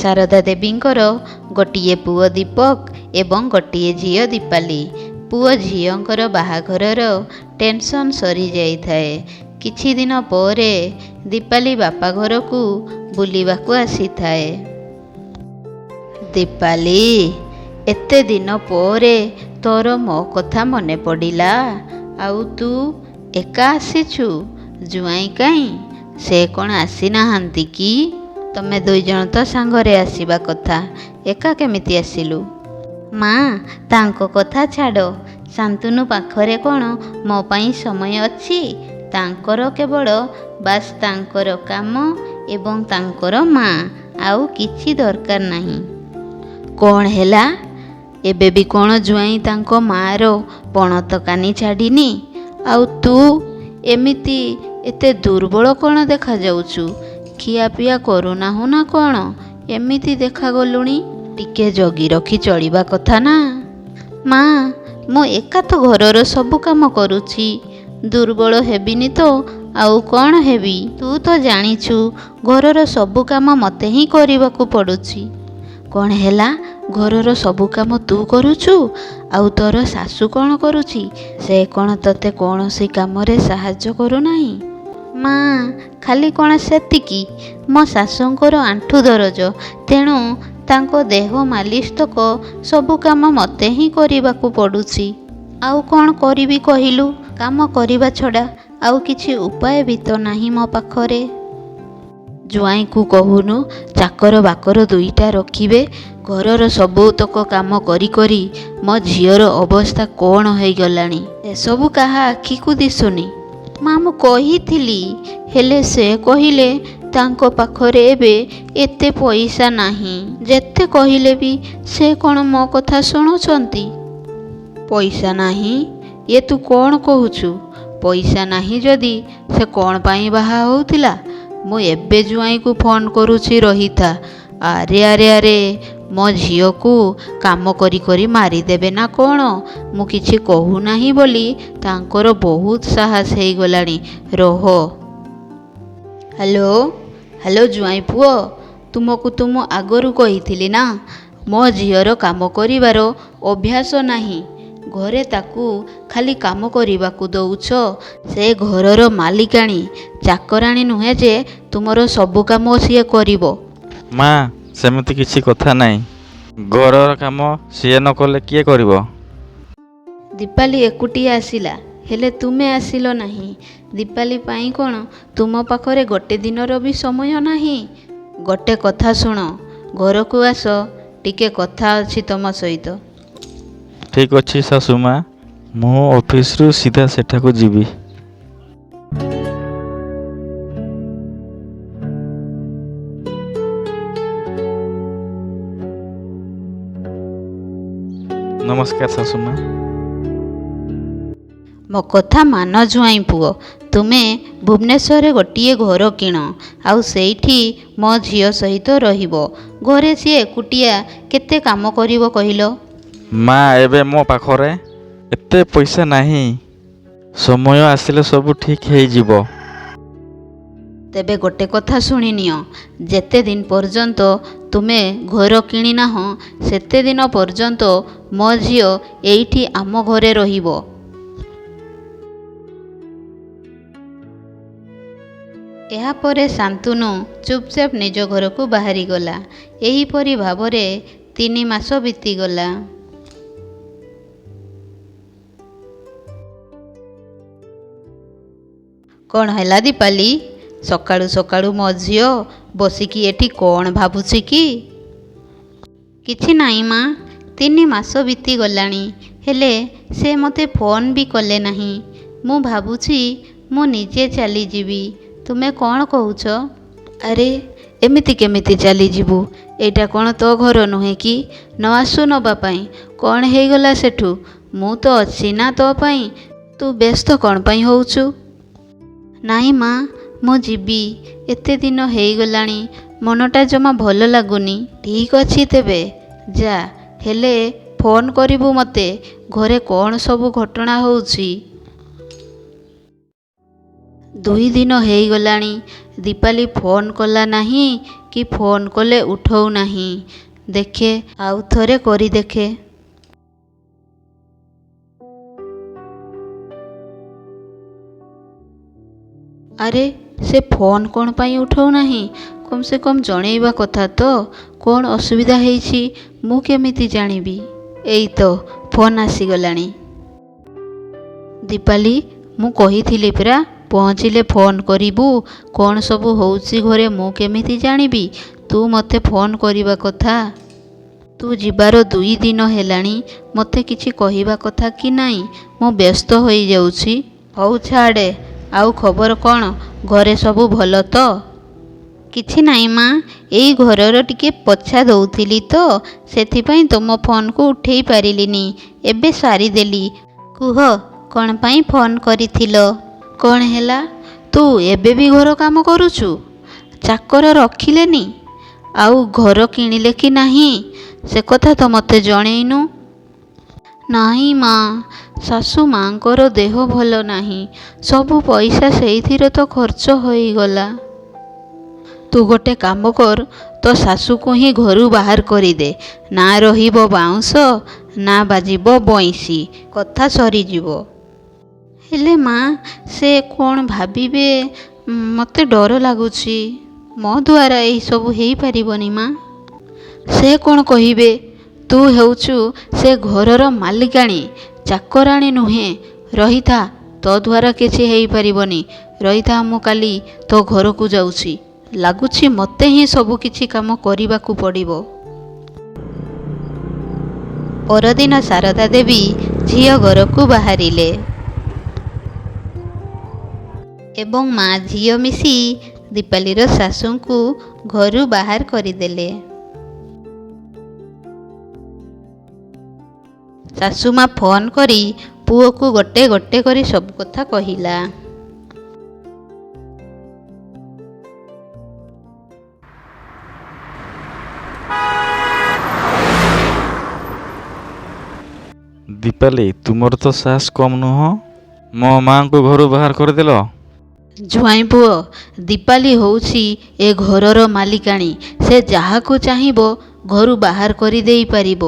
ଶାରଦା ଦେବୀଙ୍କର ଗୋଟିଏ ପୁଅ ଦୀପକ ଏବଂ ଗୋଟିଏ ଝିଅ ଦୀପାଲି। ପୁଅ ଝିଅଙ୍କର ବାହାଘରର ଟେନସନ୍ ସରିଯାଇଥାଏ। କିଛିଦିନ ପରେ ଦୀପାଲି ବାପା ଘରକୁ ବୁଲିବାକୁ ଆସିଥାଏ। ଦୀପାଲି, ଏତେ ଦିନ ପରେ ତୋର ମୋ କଥା ମନେ ପଡ଼ିଲା? ଆଉ ତୁ ଏକା ଆସିଛୁ? ଜୁଆଇଁ କାଇଁ? ସେ କ'ଣ ଆସିନାହାନ୍ତି କି? ତମେ ଦୁଇଜଣ ତ ସାଙ୍ଗରେ ଆସିବା କଥା, ଏକା କେମିତି ଆସିଲୁ? ମା, ତାଙ୍କ କଥା ଛାଡ଼। ଶାନ୍ତନୁ ପାଖରେ କ'ଣ ମୋ ପାଇଁ ସମୟ ଅଛି? ତାଙ୍କର କେବଳ ବାସ୍ ତାଙ୍କର କାମ ଏବଂ ତାଙ୍କର ମା, ଆଉ କିଛି ଦରକାର ନାହିଁ। କ'ଣ ହେଲା? ଏବେ ବି କ'ଣ ଜୁଆଇଁ ତାଙ୍କ ମାଆର ପଣତ କାନି ଛାଡ଼ିନି? ଆଉ ତୁ ଏମିତି ଏତେ ଦୁର୍ବଳ କ'ଣ ଦେଖାଯାଉଛୁ? ଖିଆପିଆ କରୁନାହୁଁ ନା କ'ଣ ଏମିତି ଦେଖାଗଲୁଣି? ଟିକେ ଜଗି ରଖି ଚଳିବା କଥା ନା। ମା, ମୁଁ ଏକା ତ ଘରର ସବୁ କାମ କରୁଛି, ଦୁର୍ବଳ ହେବିନି ତ ଆଉ କ'ଣ ହେବି? ତୁ ତ ଜାଣିଛୁ ଘରର ସବୁ କାମ ମୋତେ ହିଁ କରିବାକୁ ପଡ଼ୁଛି। କ'ଣ ହେଲା? ଘରର ସବୁ କାମ ତୁ କରୁଛୁ? ଆଉ ତୋର ଶାଶୁ କ'ଣ କରୁଛି? ସେ କ'ଣ ତୋତେ କୌଣସି କାମରେ ସାହାଯ୍ୟ କରୁନାହିଁ? ମା, ଖାଲି କ'ଣ ସେତିକି? ମୋ ଶାଶୁଙ୍କର ଆଣ୍ଠୁ ଦରଜ, ତେଣୁ ତାଙ୍କ ଦେହ ମାଲିସ ତକ ସବୁ କାମ ମୋତେ ହିଁ କରିବାକୁ ପଡ଼ୁଛି। ଆଉ କ'ଣ କରିବି କହିଲୁ? କାମ କରିବା ଛଡ଼ା ଆଉ କିଛି ଉପାୟ ବି ତ ନାହିଁ ମୋ ପାଖରେ। ଜୁଆଇଁକୁ କହୁନୁ ଚାକର ବାକର ଦୁଇଟା ରଖିବେ। ଘରର ସବୁତକ କାମ କରି କରି ମୋ ଝିଅର ଅବସ୍ଥା କ'ଣ ହେଇଗଲାଣି, ଏସବୁ କାହା ଆଖିକୁ ଦିଶୁନି। ମା, ମୁଁ କହିଥିଲି, ହେଲେ ସେ କହିଲେ ତାଙ୍କ ପାଖରେ ଏବେ ଏତେ ପଇସା ନାହିଁ। ଯେତେ କହିଲେ ବି ସେ କ'ଣ ମୋ କଥା ଶୁଣୁଛନ୍ତି? ପଇସା ନାହିଁ? ଇଏ ତୁ କ'ଣ କହୁଛୁ? ପଇସା ନାହିଁ ଯଦି ସେ କ'ଣ ପାଇଁ ବାହା ହେଉଥିଲା? ମୁଁ ଏବେ ଜୁଆଇଁକୁ ଫୋନ୍ କରୁଛି, ରହିଥା। ଆରେ ଆରେ ଆରେ, ମୋ ଝିଅକୁ କାମ କରି କରି ମାରିଦେବେ ନା କ'ଣ? ମୁଁ କିଛି କହୁନାହିଁ ବୋଲି ତାଙ୍କର ବହୁତ ସାହସ ହେଇଗଲାଣି। ରହ। ହ୍ୟାଲୋ ହ୍ୟାଲୋ, ଜୁଆଇଁ ପୁଅ, ତୁମକୁ ତ ମୁଁ ଆଗରୁ କହିଥିଲି ନା, ମୋ ଝିଅର କାମ କରିବାର ଅଭ୍ୟାସ ନାହିଁ। ଘରେ ତାକୁ ଖାଲି କାମ କରିବାକୁ ଦଉଛ। ସେ ଘରର ମାଲିକାଣୀ, ଚାକରାଣୀ ନୁହେଁ ଯେ ତୁମର ସବୁ କାମ ସିଏ କରିବ। ମା, ସେମିତି କିଛି କଥା ନାହିଁ। ଘରର କାମ ସିଏ ନ କଲେ କିଏ କରିବ? ଦୀପାଲି ଏକୁଟିଆ ଆସିଲା, ହେଲେ ତୁମେ ଆସିଲ ନାହିଁ। ଦୀପାଲି ପାଇଁ କ'ଣ ତୁମ ପାଖରେ ଗୋଟେ ଦିନର ବି ସମୟ ନାହିଁ? ଗୋଟେ କଥା ଶୁଣ, ଘରକୁ ଆସ, ଟିକେ କଥା ଅଛି ତୁମ ସହିତ। ଠିକ୍ ଅଛି ଶାଶୁ ମା, ମୁଁ ଅଫିସରୁ ସିଧା ସେଠାକୁ ଯିବି। ନମସ୍କାର ଶାଶୁ ମା। ମୋ କଥା ମାନ ଜୁଆଇଁ ପୁଅ, ତୁମେ ଭୁବନେଶ୍ୱରରେ ଗୋଟିଏ ଘର କିଣ, ଆଉ ସେଇଠି ମୋ ଝିଅ ସହିତ ରହିବ। ଘରେ ସିଏ ଏକୁଟିଆ କେତେ କାମ କରିବ କହିଲ? ମା, ଏବେ ମୋ ପାଖରେ ଏତେ ପଇସା ନାହିଁ। ସମୟ ଆସିଲେ ସବୁ ଠିକ୍ ହେଇଯିବ। ତେବେ ଗୋଟେ କଥା ଶୁଣିନିଅ, ଯେତେ ଦିନ ପର୍ଯ୍ୟନ୍ତ ତୁମେ ଘର କିଣିନାହଁ ସେତେ ଦିନ ପର୍ଯ୍ୟନ୍ତ ମୋ ଝିଅ ଏଇଠି ଆମ ଘରେ ରହିବ। ଏହାପରେ ଶାନ୍ତନୁ ଚୁପଚାପ ନିଜ ଘରକୁ ବାହାରିଗଲା। ଏହିପରି ଭାବରେ 3 ମାସ ବିତିଗଲା। କ'ଣ ହେଲା ଦୀପାଲି? ସକାଳୁ ସକାଳୁ ମୋ ଝିଅ ବସିକି ଏଠି କ'ଣ ଭାବୁଛି କି? କିଛି ନାହିଁ ମା, 3 ମାସ ବିତିଗଲାଣି, ହେଲେ ସେ ମୋତେ ଫୋନ୍ ବି କଲେ ନାହିଁ। ମୁଁ ଭାବୁଛି ମୁଁ ନିଜେ ଚାଲିଯିବି। ତୁମେ କ'ଣ କହୁଛ? ଆରେ, ଏମିତି କେମିତି ଚାଲିଯିବୁ? ଏଇଟା କ'ଣ ତୋ ଘର ନୁହେଁ କି? ନ ଆସୁ ନେବା ପାଇଁ। କ'ଣ ହେଇଗଲା ସେଠୁ? ମୁଁ ତ ଅଛି ନା ତୋ ପାଇଁ। ତୁ ବ୍ୟସ୍ତ କ'ଣ ପାଇଁ ହେଉଛୁ? ନାଇଁ ମା, ମୁଁ ଯିବି। ଏତେ ଦିନ ହେଇଗଲାଣି, ମନଟା ଜମା ଭଲ ଲାଗୁନି। ଠିକ୍ ଅଛି ତେବେ ଯା, ହେଲେ ଫୋନ୍ କରିବୁ ମୋତେ, ଘରେ କ'ଣ ସବୁ ଘଟଣା ହେଉଛି। 2 ଦିନ ହେଇଗଲାଣି, ଦୀପାଲି ଫୋନ୍ କଲା ନାହିଁ କି ଫୋନ୍ କଲେ ଉଠଉ ନାହିଁ। ଦେଖେ, ଆଉ ଥରେ କରି ଦେଖେ। ଆରେ, ସେ ଫୋନ୍ କ'ଣ ପାଇଁ ଉଠଉ ନାହିଁ? କମ୍ ସେ କମ୍ ଜଣେଇବା କଥା ତ, କ'ଣ ଅସୁବିଧା ହେଇଛି ମୁଁ କେମିତି ଜାଣିବି? ଏଇ ତ ଫୋନ୍ ଆସିଗଲାଣି। ଦୀପାଲି, ମୁଁ କହିଥିଲି ପରା ପହଞ୍ଚିଲେ ଫୋନ୍ କରିବୁ। କ'ଣ ସବୁ ହେଉଛି ଘରେ ମୁଁ କେମିତି ଜାଣିବି? ତୁ ମୋତେ ଫୋନ୍ କରିବା କଥା। ତୁ ଯିବାର 2 ଦିନ ହେଲାଣି, ମୋତେ କିଛି କହିବା କଥା କି ନାହିଁ? ମୁଁ ବ୍ୟସ୍ତ ହୋଇଯାଉଛି। ହଉ ଛାଡ଼େ, ଆଉ ଖବର କ'ଣ? ଘରେ ସବୁ ଭଲ ତ? କିଛି ନାହିଁ ମା, ଏଇ ଘରର ଟିକେ ପୋଛା ଦେଉଥିଲି ତ, ସେଥିପାଇଁ ତୁମ ଫୋନ୍କୁ ଉଠେଇ ପାରିଲିନି। ଏବେ ସାରିଦେଲି। କୁହ, କ'ଣ ପାଇଁ ଫୋନ୍ କରିଥିଲ? କ'ଣ ହେଲା, ତୁ ଏବେ ବି ଘର କାମ କରୁଛୁ? ଚାକର ରଖିଲେନି? ଆଉ ଘର କିଣିଲେ କି ନାହିଁ, ସେ କଥା ତ ମୋତେ ଜଣେଇନୁ। ନାହିଁ ମା, ଶାଶୁ ମାଙ୍କର ଦେହ ଭଲ ନାହିଁ, ସବୁ ପଇସା ସେଇଥିରେ ତ ଖର୍ଚ୍ଚ ହୋଇଗଲା। ତୁ ଗୋଟେ କାମ କର, ତୋ ଶାଶୁକୁ ହିଁ ଘରୁ ବାହାର କରିଦେ। ନା ରହିବ ବାଉଁଶ, ନା ବାଜିବ ବଇଁଶୀ, କଥା ସରିଯିବ। ହେଲେ ମା, ସେ କ'ଣ ଭାବିବେ, ମୋତେ ଡର ଲାଗୁଛି। ମୋ ଦ୍ୱାରା ଏହିସବୁ ହେଇପାରିବନି ମା। ସେ କ'ଣ କହିବେ? ତୁ ହେଉଛୁ ସେ ଘରର ମାଲିକାଣୀ, ଚାକରାଣୀ ନୁହେଁ। ରହିଥା, ତୋ ଦ୍ୱାରା କିଛି ହେଇପାରିବନି। ରହିଥା, ମୁଁ କାଲି ତୋ ଘରକୁ ଯାଉଛି। ଲାଗୁଛି ମୋତେ ହିଁ ସବୁ କିଛି କାମ କରିବାକୁ ପଡ଼ିବ। ପରଦିନ ଶାରଦା ଦେବୀ ଝିଅ ଘରକୁ ବାହାରିଲେ ଏବଂ ମା ଝିଅ ମିଶି ଦୀପାଲିର ଶାଶୁଙ୍କୁ ଘରୁ ବାହାର କରିଦେଲେ। ଶାଶୁମା ଫୋନ୍ କରି ପୁଅକୁ ଗୋଟେ ଗୋଟେ କରି ସବୁ କଥା କହିଲା। ଦୀପାଲି, ତୁମର ତ ସାହସ କମ୍ ନୁହଁ, ମୋ ମାଆଙ୍କୁ ଘରୁ ବାହାର କରିଦେଲ। ଜ୍ୱାଇଁ ପୁଅ, ଦୀପାଲି ହେଉଛି ଏ ଘରର ମାଲିକାଣୀ। ସେ ଯାହାକୁ ଚାହିଁବ ଘରୁ ବାହାର କରିଦେଇପାରିବ।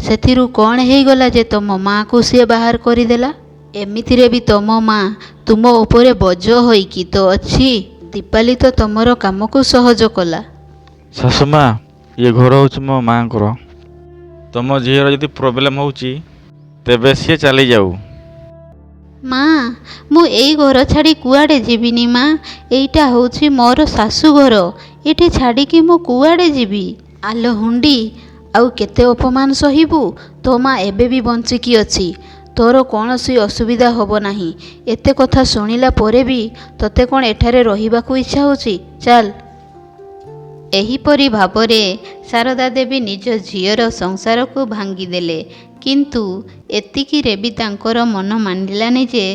ସେଥିରୁ କ'ଣ ହେଇଗଲା ଯେ ତମ ମାଆକୁ ସିଏ ବାହାର କରିଦେଲା? ଏମିତିରେ ବି ତମ ମା ତୁମ ଉପରେ ବୋଝ ହୋଇକି ତ ଅଛି। ଦୀପାଲି ତ ତମର କାମକୁ ସହଜ କଲା। ଶାଶୁମା, ଇଏ ଘର ହେଉଛି ମୋ ମାଆଙ୍କର। ତମ ଝିଅର ଯଦି ପ୍ରୋବ୍ଲେମ୍ ହେଉଛି ତେବେ ସିଏ ଚାଲିଯାଉ। ମା, ମୁଁ ଏଇ ଘର ଛାଡ଼ି କୁଆଡ଼େ ଯିବିନି ମା। ଏଇଟା ହେଉଛି ମୋର ଶାଶୁଘର, ଏଠି ଛାଡ଼ିକି ମୁଁ କୁଆଡ଼େ ଯିବି? ଆଲୋ ହୁଣ୍ଡି, ଆଉ କେତେ ଅପମାନ ସହିବୁ? ତୋ ମା ଏବେ ବି ବଞ୍ଚିକି ଅଛି, ତୋର କୌଣସି ଅସୁବିଧା ହେବ ନାହିଁ। ଏତେ କଥା ଶୁଣିଲା ପରେ ବି ତୋତେ କ'ଣ ଏଠାରେ ରହିବାକୁ ଇଚ୍ଛା ହେଉଛି? ଚାଲ। ଏହିପରି ଭାବରେ ଶାରଦା ଦେବୀ ନିଜ ଝିଅର ସଂସାରକୁ ଭାଙ୍ଗିଦେଲେ। କିନ୍ତୁ ଏତିକିରେ ବି ତାଙ୍କର ମନ ମାନିଲାନି ଯେ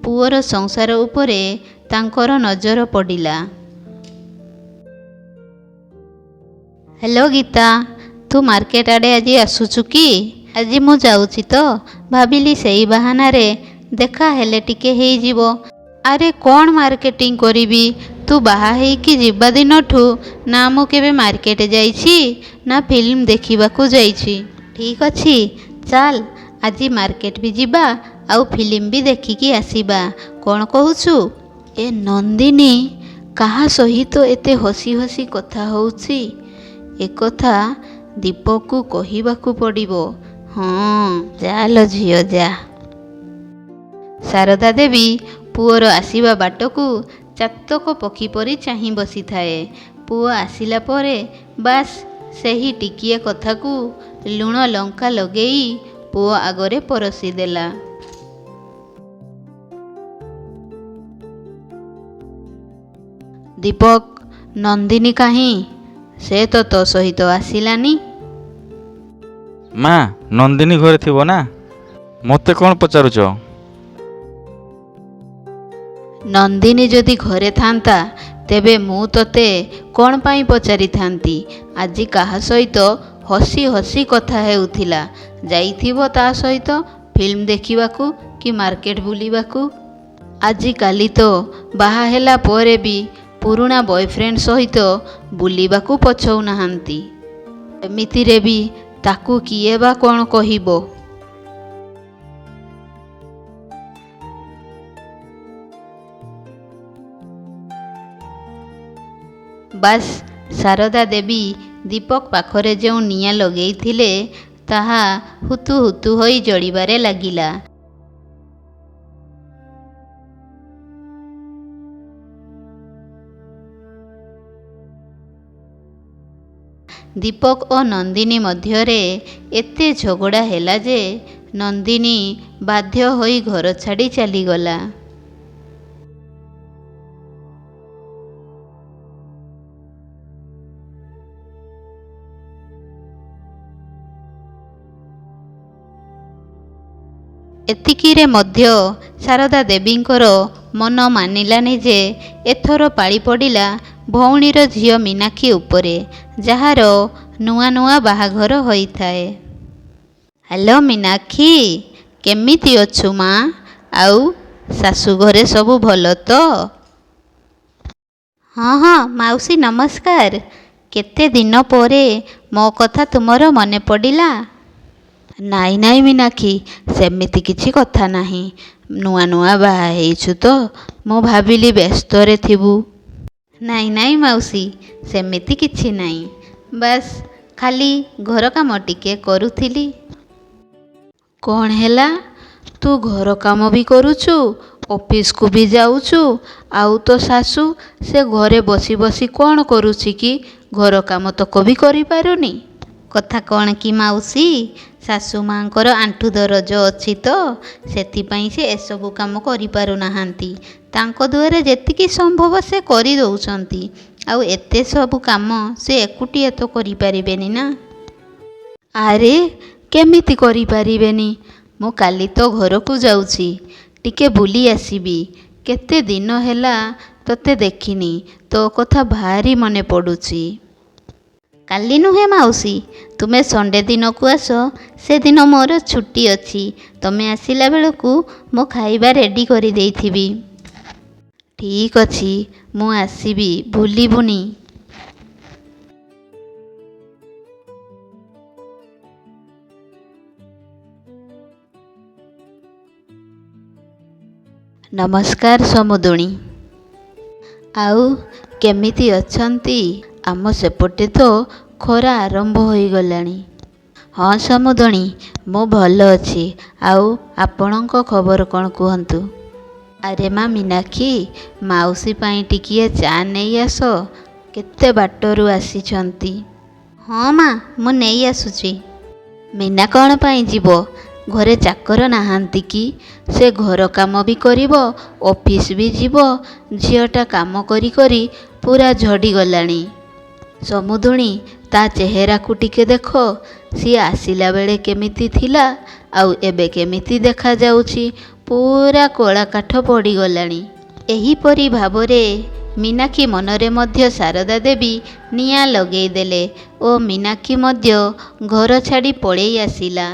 ପୁଅର ସଂସାର ଉପରେ ତାଙ୍କର ନଜର ପଡ଼ିଲା। ହ୍ୟାଲୋ ଗୀତା, ତୁ ମାର୍କେଟ ଆଡ଼େ ଆଜି ଆସୁଛୁ କି? ଆଜି ମୁଁ ଯାଉଛି ତ, ଭାବିଲି ସେଇ ବାହାନାରେ ଦେଖା ହେଲେ ଟିକେ ହେଇଯିବ। ଆରେ କ'ଣ ମାର୍କେଟିଂ କରିବି? ତୁ ବାହା ହେଇକି ଯିବା ଦିନଠୁ ନା ମୁଁ କେବେ ମାର୍କେଟ ଯାଇଛି ନା ଫିଲ୍ମ ଦେଖିବାକୁ ଯାଇଛି। ଠିକ୍ ଅଛି, ଚାଲ ଆଜି ମାର୍କେଟ ବି ଯିବା ଆଉ ଫିଲ୍ମ ବି ଦେଖିକି ଆସିବା, କ'ଣ କହୁଛୁ? ଏ ନନ୍ଦିନୀ କାହା ସହିତ ଏତେ ହସି ହସି କଥା ହେଉଛି? ଏକଥା ଦୀପକୁ କହିବାକୁ ପଡ଼ିବ। ହଁ, ଚାଲ ଝିଅ ଯା। ଶାରଦା ଦେବୀ ପୁଅର ଆସିବା ବାଟକୁ ଚାତକ ପକ୍ଷୀ ପରି ଚାହିଁ ବସିଥାଏ। ପୁଅ ଆସିଲା ପରେ ବାସ୍ ସେହି ଟିକିଏ କଥାକୁ ଲୁଣ ଲଙ୍କା ଲଗେଇ ପୁଅ ଆଗରେ ପରସି ଦେଲା। ଦୀପକ, ନନ୍ଦିନୀ କାହିଁ? ସେ ତ ତୋ ସହିତ ଆସିଲାନି। ମା, ନନ୍ଦିନୀ ଘରେ ଥିବ ନା, ମୋତେ କ'ଣ ପଚାରୁଛ? ନନ୍ଦିନୀ ଯଦି ଘରେ ଥାନ୍ତା ତେବେ ମୁଁ ତୋତେ କ'ଣ ପାଇଁ ପଚାରିଥାନ୍ତି? ଆଜି କାହା ସହିତ ହସି ହସି କଥା ହେଉଥିଲା? ଯାଇଥିବ ତା ସହିତ ଫିଲ୍ମ ଦେଖିବାକୁ କି ମାର୍କେଟ ବୁଲିବାକୁ। ଆଜିକାଲି ତ ବାହା ହେଲା ପରେ ବି ପୁରୁଣା ବୟଫ୍ରେଣ୍ଡ ସହିତ ବୁଲିବାକୁ ପଛଉନାହାନ୍ତି। ଏମିତିରେ ବି ତାକୁ କିଏ ବା କ'ଣ କହିବ? ବାସ୍, ସାରଦା ଦେବୀ ଦୀପକ ପାଖରେ ଯେଉଁ ନିଆଁ ଲଗେଇଥିଲେ ତାହା ହୁତୁ ହୁତୁ ହୋଇ ଜଳିବାରେ ଲାଗିଲା। ଦୀପକ ଓ ନନ୍ଦିନୀ ମଧ୍ୟରେ ଏତେ ଝଗଡ଼ା ହେଲା ଯେ ନନ୍ଦିନୀ ବାଧ୍ୟ ହୋଇ ଘର ଛାଡ଼ି ଚାଲିଗଲା। ଏତିକିରେ ମଧ୍ୟ ସାରଦା ଦେବୀଙ୍କର ମନ ମାନିଲାନି ଯେ ଏଥର ପାଳି ପଡ଼ିଲା ଭଉଣୀର ଝିଅ ମୀନାକ୍ଷୀ ଉପରେ, ଯାହାର ନୂଆ ନୂଆ ବାହାଘର ହୋଇଥାଏ। ହ୍ୟାଲୋ ମୀନାକ୍ଷୀ, କେମିତି ଅଛୁ ମା? ଆଉ ଶାଶୁଘରେ ସବୁ ଭଲ ତ? ହଁ ହଁ ମାଉସୀ, ନମସ୍କାର। କେତେ ଦିନ ପରେ ମୋ କଥା ତୁମର ମନେ ପଡ଼ିଲା? ନାଇଁ ନାଇଁ ମୀନାକ୍ଷୀ, ସେମିତି କିଛି କଥା ନାହିଁ। ନୂଆ ନୂଆ ବାହା ହେଇଛୁ ତ, ମୁଁ ଭାବିଲି ବ୍ୟସ୍ତରେ ଥିବୁ। ନାଇଁ ନାଇଁ ମାଉସୀ, ସେମିତି କିଛି ନାହିଁ। ବାସ୍ ଖାଲି ଘର କାମ ଟିକେ କରୁଥିଲି। କ'ଣ ହେଲା, ତୁ ଘର କାମ ବି କରୁଛୁ, ଅଫିସକୁ ବି ଯାଉଛୁ, ଆଉ ତୋ ଶାଶୁ ସେ ଘରେ ବସି ବସି କ'ଣ କରୁଛି କି? ଘର କାମ ତକ ବି କରିପାରୁନି। କଥା କ'ଣ କି ମାଉସୀ, ଶାଶୁ ମାଆଙ୍କର ଆଣ୍ଠୁ ଦରଜ ଅଛି ତ, ସେଥିପାଇଁ ସେ ଏସବୁ କାମ କରିପାରୁନାହାନ୍ତି। ତାଙ୍କ ଦ୍ୱାରା ଯେତିକି ସମ୍ଭବ ସେ କରିଦେଉଛନ୍ତି। ଆଉ ଏତେ ସବୁ କାମ ସେ ଏକୁଟିଆ ତ କରିପାରିବେନି ନା। ଆରେ କେମିତି କରିପାରିବେନି? ମୁଁ କାଲି ତୋ ଘରକୁ ଯାଉଛି, ଟିକେ ବୁଲି ଆସିବି। କେତେ ଦିନ ହେଲା ତୋତେ ଦେଖିନି, ତୋ କଥା ଭାରି ମନେ ପଡ଼ୁଛି। କାଲି ନୁହେଁ ମାଉସୀ, ତୁମେ ସଣ୍ଡେ ଦିନକୁ ଆସ। ସେଦିନ ମୋର ଛୁଟି ଅଛି। ତୁମେ ଆସିଲା ବେଳକୁ ମୁଁ ଖାଇବା ରେଡ଼ି କରିଦେଇଥିବି। ଠିକ୍ ଅଛି, ମୁଁ ଆସିବି, ଭୁଲିବୁନି। ନମସ୍କାର ସମୁଦୁଣୀ, ଆଉ କେମିତି ଅଛନ୍ତି? ଆମ ସେପଟେ ତ ଖରା ଆରମ୍ଭ ହୋଇଗଲାଣି। ହଁ ସମୁଦୁଣୀ, ମୁଁ ଭଲ ଅଛି। ଆଉ ଆପଣଙ୍କ ଖବର କ'ଣ କୁହନ୍ତୁ? ଆରେ ମା ମୀନାକ୍ଷୀ, ମାଉସୀ ପାଇଁ ଟିକିଏ ଚା ନେଇ ଆସ, କେତେ ବାଟରୁ ଆସିଛନ୍ତି। ହଁ ମା, ମୁଁ ନେଇ ଆସୁଛି। ମୀନା କ'ଣ ପାଇଁ ଯିବ? ଘରେ ଚାକର ନାହାନ୍ତି କି? ସେ ଘର କାମ ବି କରିବ, ଅଫିସ ବି ଯିବ। ଝିଅଟା କାମ କରି କରି ପୁରା ଝଡ଼ିଗଲାଣି। ସମୁଦୁଣୀ, ତା ଚେହେରାକୁ ଟିକେ ଦେଖ। ସିଏ ଆସିଲା ବେଳେ କେମିତି ଥିଲା ଆଉ ଏବେ କେମିତି ଦେଖାଯାଉଛି, ପୁରା କଳା କାଠ ପଡ଼ିଗଲାଣି। ଏହିପରି ଭାବରେ ମୀନାକ୍ଷୀ ମନରେ ମଧ୍ୟ ସାରଦା ଦେବୀ ନିଆଁ ଲଗେଇଦେଲେ ଓ ମୀନାକ୍ଷୀ ମଧ୍ୟ ଘର ଛାଡ଼ି ପଳେଇ ଆସିଲା।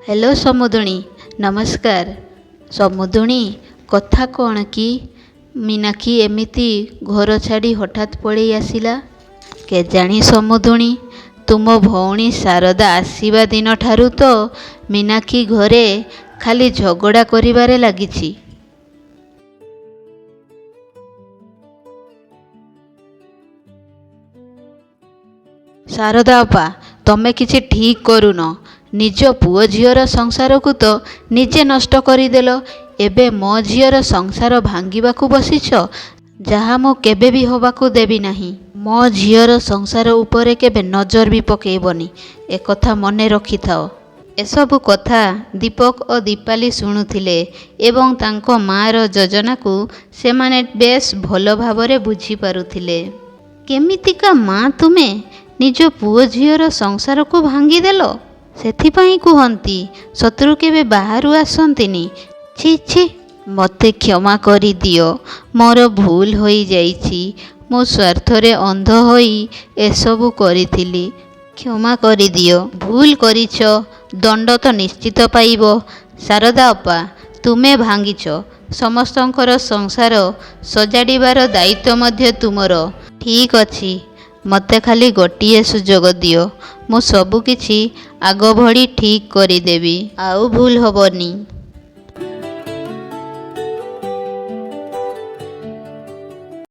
ହ୍ୟାଲୋ ସମୁଦୁଣୀ, ନମସ୍କାର। ସମୁଦୁଣୀ, କଥା କ'ଣ କି ମୀନାକ୍ଷୀ ଏମିତି ଘର ଛାଡ଼ି ହଠାତ୍ ପଳେଇ ଆସିଲା? କେଜାଣି ସମୁଦୁଣୀ, ତୁମ ଭଉଣୀ ଶାରଦା ଆସିବା ଦିନଠାରୁ ତ ମୀନାକ୍ଷୀ ଘରେ ଖାଲି ଝଗଡ଼ା କରିବାରେ ଲାଗିଛି। ଶାରଦା ଅପା, ତମେ କିଛି ଠିକ୍ କରୁନ। ନିଜ ପୁଅ ଝିଅର ସଂସାରକୁ ତ ନିଜେ ନଷ୍ଟ କରିଦେଲ, ଏବେ ମୋ ଝିଅର ସଂସାର ଭାଙ୍ଗିବାକୁ ବସିଛ, ଯାହା ମୁଁ କେବେ ବି ହେବାକୁ ଦେବି ନାହିଁ। ମୋ ଝିଅର ସଂସାର ଉପରେ କେବେ ନଜର ବି ପକେଇବନି, ଏକଥା ମନେ ରଖିଥାଅ। ଏସବୁ କଥା ଦୀପକ ଓ ଦୀପାଲି ଶୁଣୁଥିଲେ ଏବଂ ତାଙ୍କ ମାଆର ଯୋଜନାକୁ ସେମାନେ ବେଶ୍ ଭଲ ଭାବରେ ବୁଝିପାରୁଥିଲେ। କେମିତିକା ମା ତୁମେ, ନିଜ ପୁଅ ଝିଅର ସଂସାରକୁ ଭାଙ୍ଗିଦେଲ। ସେଥିପାଇଁ କୁହନ୍ତି, ଶତ୍ରୁ କେବେ ବାହାରୁ ଆସନ୍ତିନି। ଛି ଛି, ମୋତେ କ୍ଷମା କରିଦିଅ, ମୋର ଭୁଲ ହୋଇଯାଇଛି। ମୁଁ ସ୍ୱାର୍ଥରେ ଅନ୍ଧ ହୋଇ ଏସବୁ କରିଥିଲି। କ୍ଷମା କରିଦିଅ। ଭୁଲ କରିଛ, ଦଣ୍ଡ ତ ନିଶ୍ଚିତ ପାଇବ। ଶାରଦା ଅପା, ତୁମେ ଭାଙ୍ଗିଛ ସମସ୍ତଙ୍କର ସଂସାର, ସଜାଡ଼ିବାର ଦାୟିତ୍ୱ ମଧ୍ୟ ତୁମର। ଠିକ୍ ଅଛି, ମୋତେ ଖାଲି ଗୋଟିଏ ସୁଯୋଗ ଦିଅ। ମୁଁ ସବୁକିଛି ଆଗଭଳି ଠିକ୍ କରିଦେବି। ଆଉ ଭୁଲ ହେବନି।